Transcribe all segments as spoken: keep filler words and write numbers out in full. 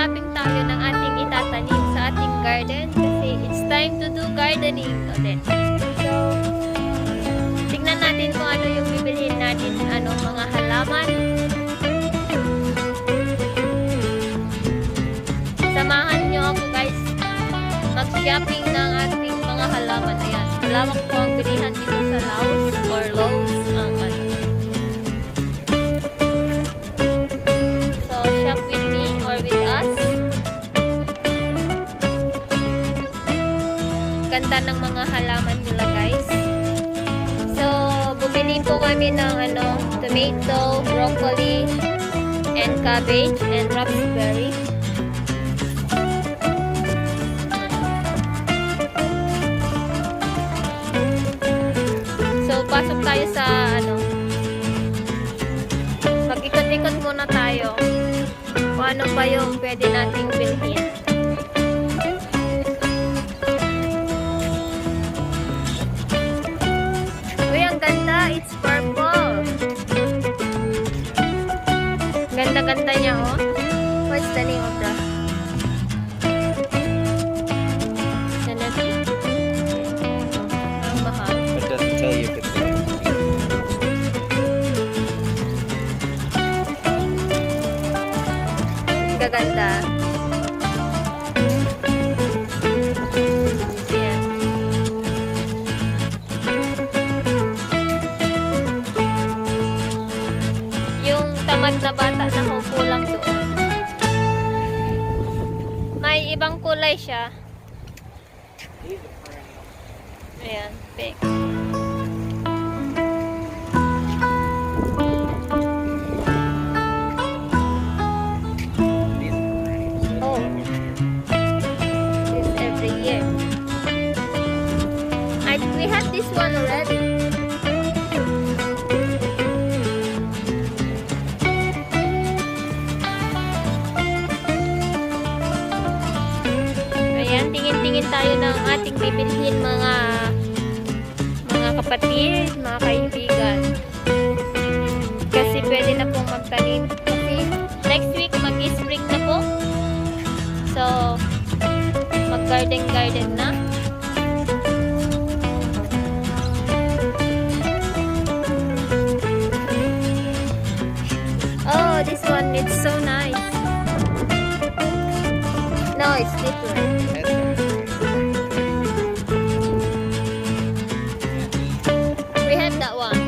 Shopping tayo ng ating itatanim sa ating garden kasi it's time to do gardening ulit. So, tignan natin kung ano yung bibilhin natin, ano, mga halaman. Samahan nyo ako, guys, mag-shopping ng ating mga halaman. Ayan, malawak po ang bilihan dito sa Laos or Laos, ang ano. So, shop with me or with us. Ganda ng mga halaman nila, guys. So, bumili po kami ng ano, tomato, broccoli, and cabbage, and raspberry. So, pasok tayo sa ano, mag-ikot-ikot muna tayo kung ano pa yung pwede nating bilhin. Uy, ang ganda! It's purple! Ganda-ganda niya, oh. What's the name of the... Ano to? Ang mahal. It doesn't tell you if it's... Gaganda. Ayan. Yung tamad na bata, nakaupo lang doon. May ibang kulay siya. Ayan, pink. Oh. This every year. I, we had this one already. Ayan, tingin-tingin tayo ng ating bibilhin, mga, mga kapatid, mga kaibigan. Kasi pwede na pong magtanim. Kasi next week, mag-spring na po. So, mag-garden-garden na. Oh, this one, it's so nice. No, it's different. We have that one.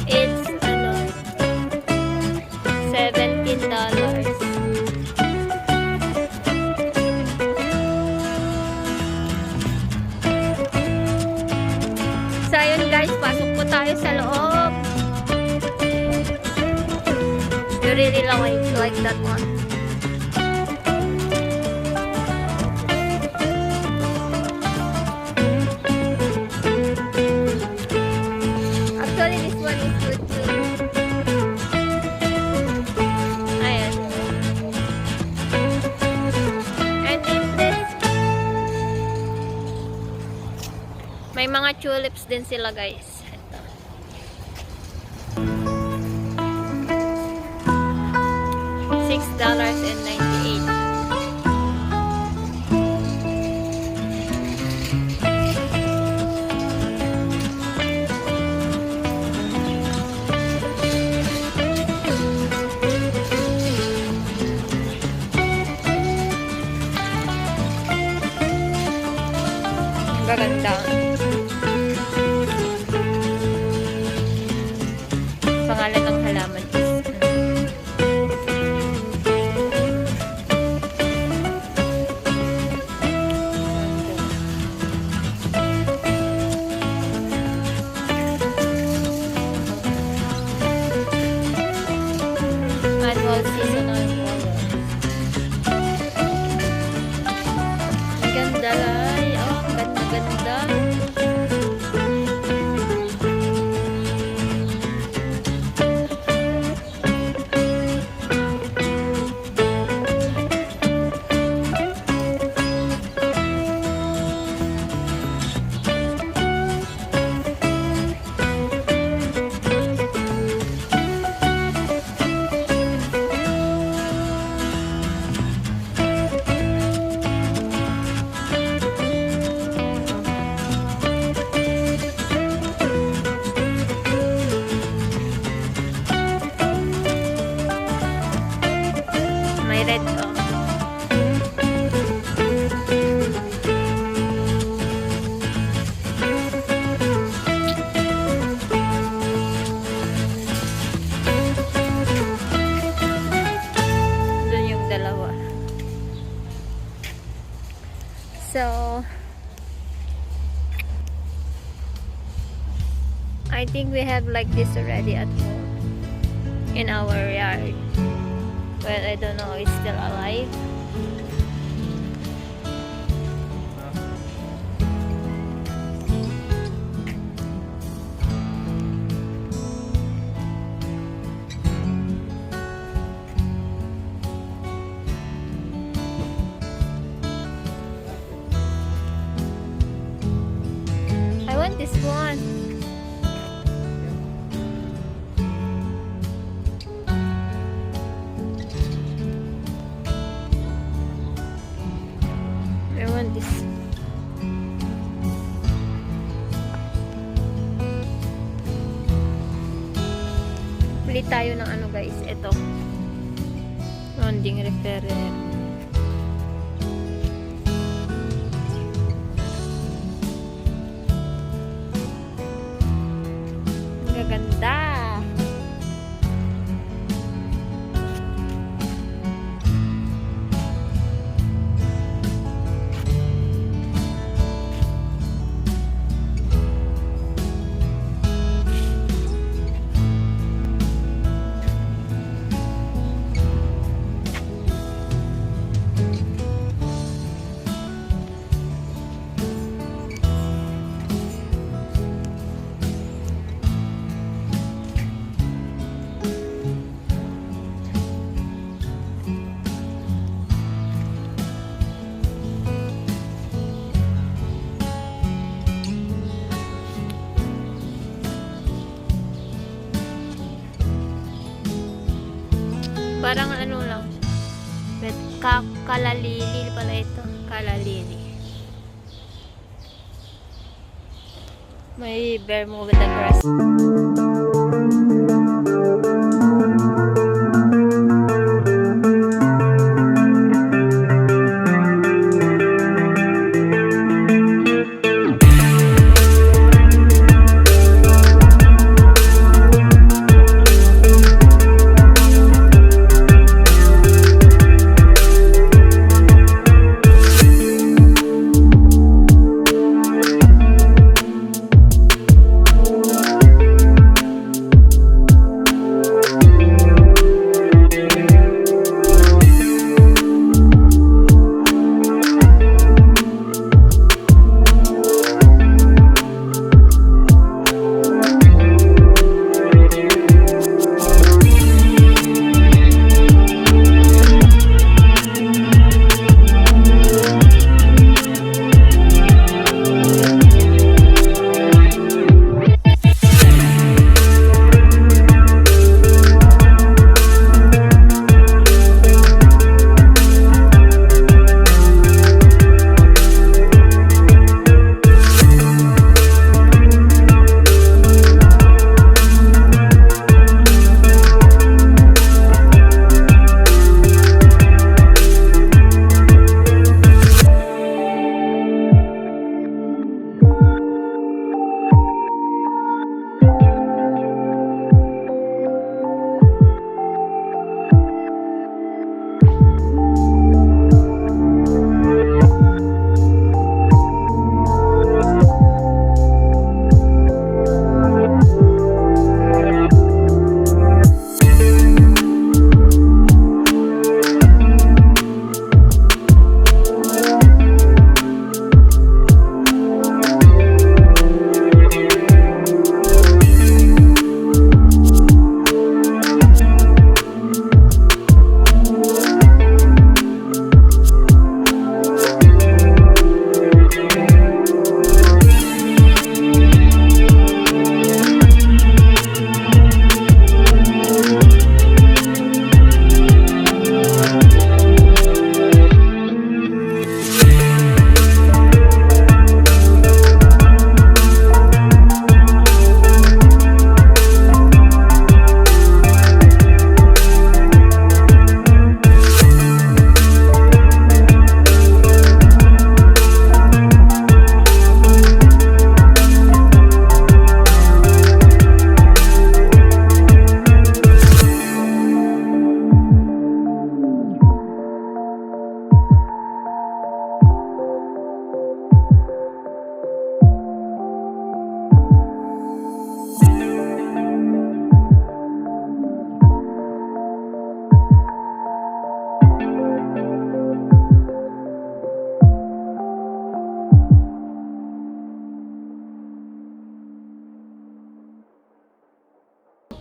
It's, ano, seventeen dollars. So, ayun guys, pasok po tayo sa loob. You really like, like that one. Actually, this one is good too. Ayan. And in this, may mga tulips din sila, guys. Ito. Six dollars and ninety-eight. Ang gaganda. Pangalan ng halaman is, I think we have like this already at home in our yard. Well, I don't know, it's still alive. I want this one. I want this. Bili tayo ng ano, guys, ito. Rounding referrer. Gaganda. Parang ano lang siya. But ka-, kalalili pala ito. Kalalili. May Bermuda grass.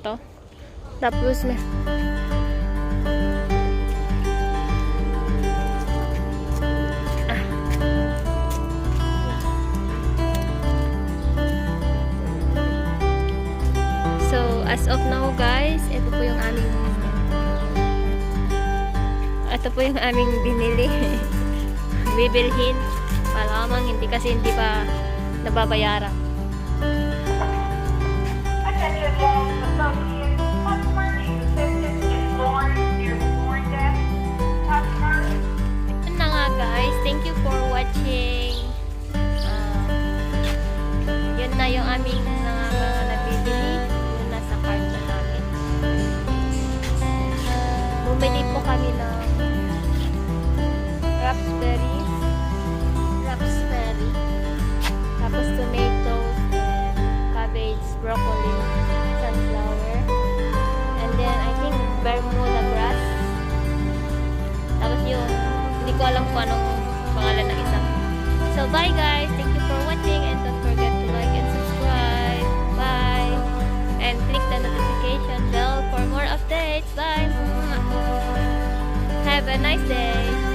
To. Tapos may... Ah. So, as of now, guys, ito po yung aming, ito po yung aming binili. Bibilhin. Para lamang, hindi kasi hindi pa nababayaran. Attention, Walls Associates. Customer needs assistance in floor, near the floor desk. Customer. Yun na nga, guys. Thank you for watching. Ah, yun na yung aming mga, mga nabibili. Yun, nasa cart na namin. Bumili po kami ng raspberries, raspberry, tapos tomatoes, and cabbage, broccoli, sunflower, and then I think Bermuda grass. Tapos yung, hindi ko alam kung anong pangalan ng isa. So, bye guys! Thank you for watching and don't forget to like and subscribe. Bye! And click the notification bell for more updates. Bye! Have a nice day!